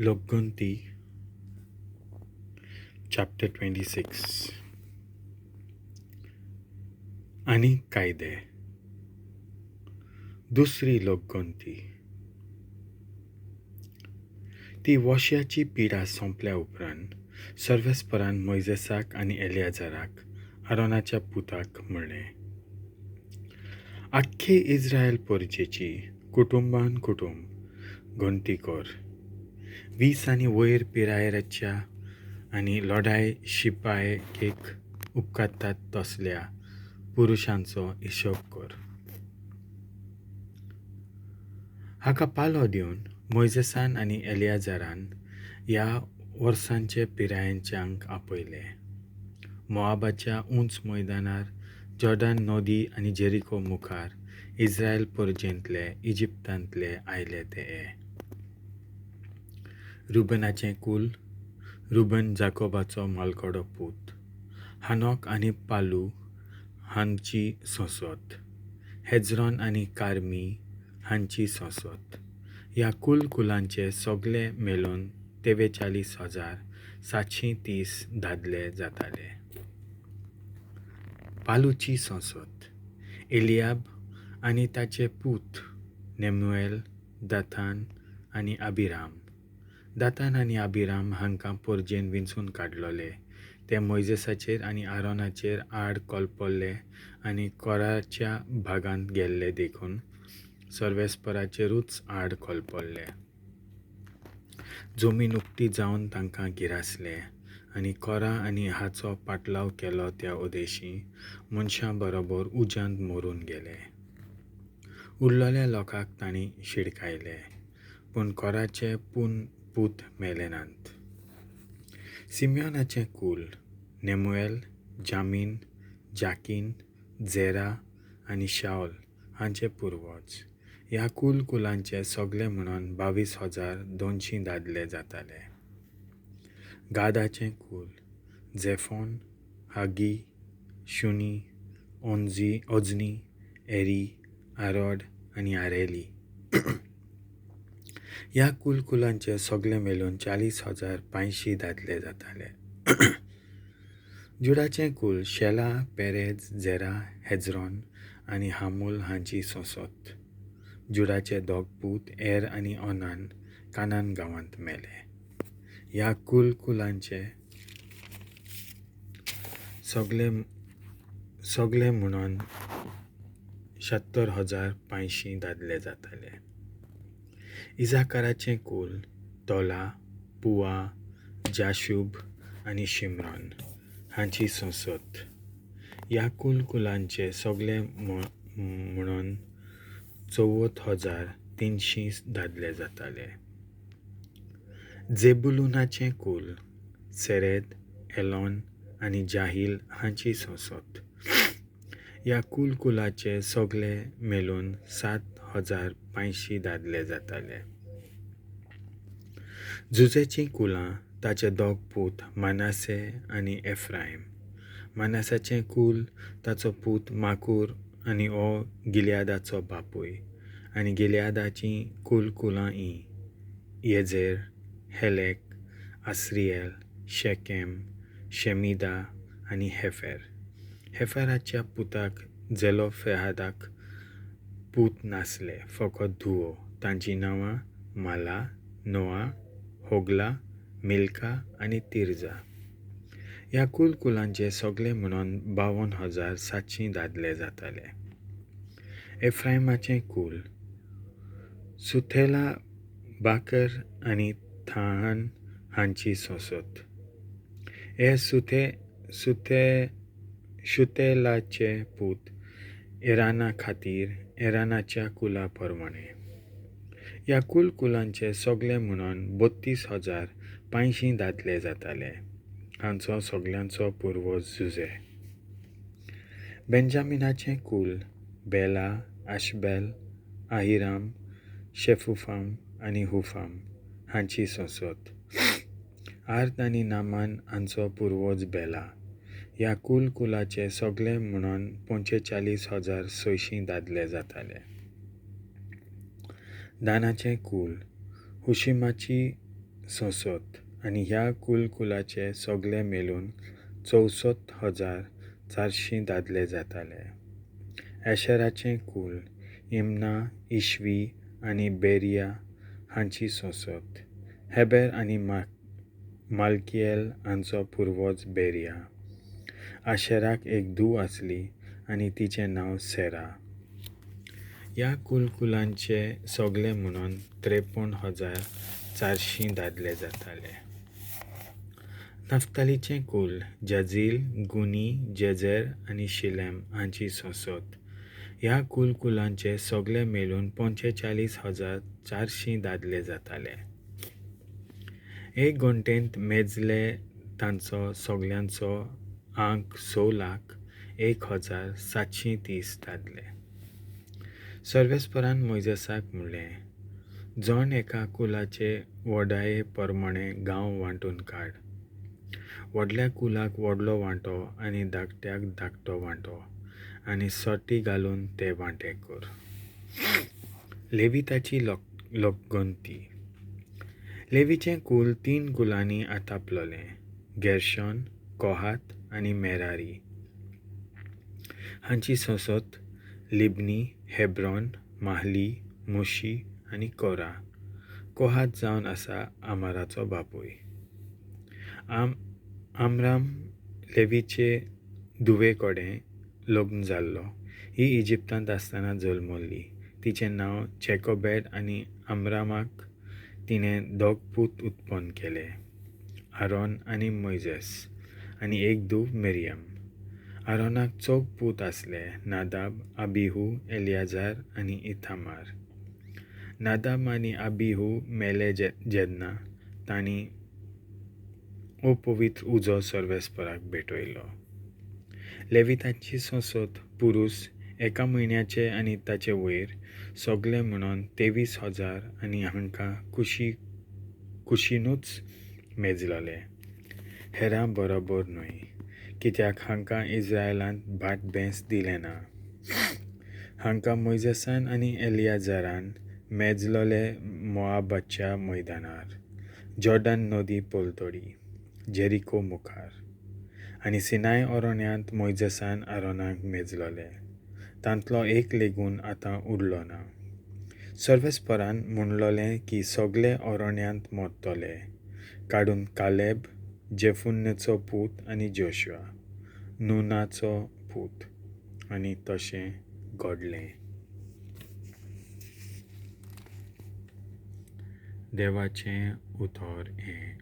लोकगंती chapter 26. आनी कायदे. दुसरी लोकगंती. ती वोश्याची पिडा सोंपल्या उपरांत सर्वेस्परान मोयजेसाक आनी एलियाजराक आरोनाच्या पुताक म्हणलें, आख्खे इस्रायल परजेची कुटुंबान कुटुंब गणती कर. 20 आनी वयर पिरायेच्या आनी लढाय शिपायकेक उपकारतात तसल्या पुरुशांचो हिशोब कर. हाका पालो दिवन मोयजेसान आनी एलियाजरान ह्या वर्सांचे पिरायेच्यांक आपयले. मोआबाच्या उंच मैदानार जॉर्डन नदी आनी जेरिको मुखार इस्रायल परजेंतले इजिप्तांतले आयले ते हे. रुबनाचें कुल. रुबन जाकोबाचो मालकडो पूत. हानोक आनी पालू हांची संसद, हेज्रॉन आनी कार्मी हांची संसद. ह्या कुलकुलांचे सगळे मेळून 43,730 दादले जाताले. पालूची संसद. एलियाब आनी ताचे पूत नेमुएल, दातान आनी अभिराम. दातान आनी अभिराम हांकां परजेन विंचून काडलोले. ते मोयजेसाचेर आनी आरोनाचेर आड कोलपल्ले आनी कोराच्या भागांत गेल्ले देखून सर्वेस्पराचेरूच आड कोलपल्ले. जमीन उक्ती जावन तांकां गिरासले आनी कोरा आनी हाचो पाटलाव केलो त्या उदेशी मनशां बरोबर उज्यांत मरून गेले. उरलेल्या लोकांक तांणी शिडकायले, पूण कोराचे पूत मेले नात. सिमियोनाचें कुल. नेमुएल, जामीन, जाकीन, झेरा आनी शाओल हांचे पुर्वज. ह्या कुलकुलांचे सगळे म्हणून 22,200 दादले जाताले. गादाचें कुल. झेफोन, हागी, शुनी, ओजनी, एरी, आरोड आनी आरेली. ह्या कुलकुलांचे सगळे मेळून 40,500 दादले जाताले. जुडाचें कुल. शेला, पेरेज, झेरा, हेज्रॉन आनी हामूल हांची संसद. जुडाचे दोग पूत एर आनी ओनान कानान गांवांत मेले. ह्या कुलकुलांचे सगळे म्हणून 70,500 दादले जाताले. इजाकाराचें कुल. तोला, पुआ, जाशूब आनी शिमरॉन हांची संसद. ह्या कुलकुलांचे सगळे म्हणून 54,300 दादले जाताले. जेबुलूनाचें कुल. सेरेद, एलॉन आनी जाहील हांची संसद. ह्या कुलकुलाचे सगळे मेळून 7,500 दादले जाताले. जुजेचीं कुलां. ताचे दोग पूत मानासे आनी एफ्रायम. मानासाचें कुल. ताचो पूत माकूर आनी हो गिलियादाचो बापूय. आनी गिलियादाचीं कुलकुलां हीं: येझेर, हेलेक, आस्रियल, शेकेम, शेमिदा आनी हेफेर. हेफेराच्या पुताक झेलोफेहादाक पूत नासले, फकत धुवो. तांचीं नांवां माला, नोआ, होगला, मिल्का आनी तिर्जा. ह्या कुलकुलांचे सगळे म्हणून 52,700 दादले जाताले. एफ्रायमाचें कुल. सुथेला, बाकर आनी थाहन हांची संसद. हे शुतेलाचे पूत एराना खातीर एरानाच्या कुला प्रमाणे. ह्या कुलकुलांचे सगळे म्हणून 32,500 दादले जाताले. हांचो सगळ्यांचो पुर्वज जुजे. बेंजामिनाचें कुल. बेला, आशबेल, आहिराम, शेफुफाम आनी हुफाम हांची संसद. आर्द आनी नामान हांचो पुर्वज बेला. ह्या कुलकुलाचे सगळे म्हणून 45,600 दादले जाताले. दानाचें कुल. हुशिमाची संसत आनी ह्या कुलकुलाचे सगळे मेलून 64,400 दादले जाताले. एशराचें कूल इम्ना, इश्वी आनी बेरिया हांची संसत. हेबेर आनी मालकिएल हांचो पुर्वज बेरिया. आशेराक एक धूव आसली आनी तिचें नांव सेरा. ह्या कुलकुलांचे सगळे म्हणून 53,400 दादले जाताले. नफ्तालीचें कूल जझील, गुनी, जेझर आनी शिलेम हांची संसत. ह्या कुलकुलांचे सगळे मेळून 45,400 दादले जाताले. एक घंटेंत मेजले तांचो सगळ्यांचो आंक 6,01,730 दादले. सर्वेस्परान मोयजेसाक म्हणलें, जण एका कुलाचे व्हडाये प्रमाणे गांव वांटून काड. व्हडल्या कुलाक व्हडलो वांटो आनी धाकट्याक धाकटो वांटो आनी सर्ती घालून ते वांटे कर. लेविताची लोकगंती. लेवीचें कूल 3 कुलांनी आतापलोलें, गेर्शोन, कोहात आनी मेरारी. हांची संसत लिबनी, हेब्रॉन, माहली, मुशी आनी कोरा. कोहात जावन आसा आमाराचो बापूय. आमराम लेवीचे धुवे कडेन लग्न जाल्लो. ही इजिप्तांत आसतना जल्मल्ली. तिचें नांव जॅकोबॅड आनी आमरामाक तिणें 2 पूत उत्पन्न केले, आरोन आनी मोयजेस, आनी एक धूव मिरियम. आरोनाक 4 पूत आसले, नादाब, अबिहू, एलियाजार आनी इथामार. नादाब आनी अबिहू मेले जेन्ना तांणी अपवित्र उजो सर्वेस्पराक भेटयलो. लेविताची संसद पुरूस एका म्हयन्याचे आनी ताचे वयर सगळे म्हणून 23,000 आनी हांकां कुशीनूच मेजलोले, हेरां बरोबर न्हय, कित्याक हांकां इस्रायलांत भाट बेंस दिलें ना. हांकां मोयजेसान आनी एलियाजारान मेजलोले मोआबाच्या मैदानार, जॉर्डन नदी पलतडी, जेरिको मुखार. आनी सिनाय अरण्यांत मोयजेसान आरोनाक मेजलोले. तांतलो एक लेगून आतां उरलो ना. सर्वेस्परान म्हणलोलें की सगळे अरण्यांत मरतले, काडून कालेब, जेफुन्नेचो पूत आनी जोशुआ, नुनाचो पूत. आनी तशें घडलें. देवाचें उतर हें.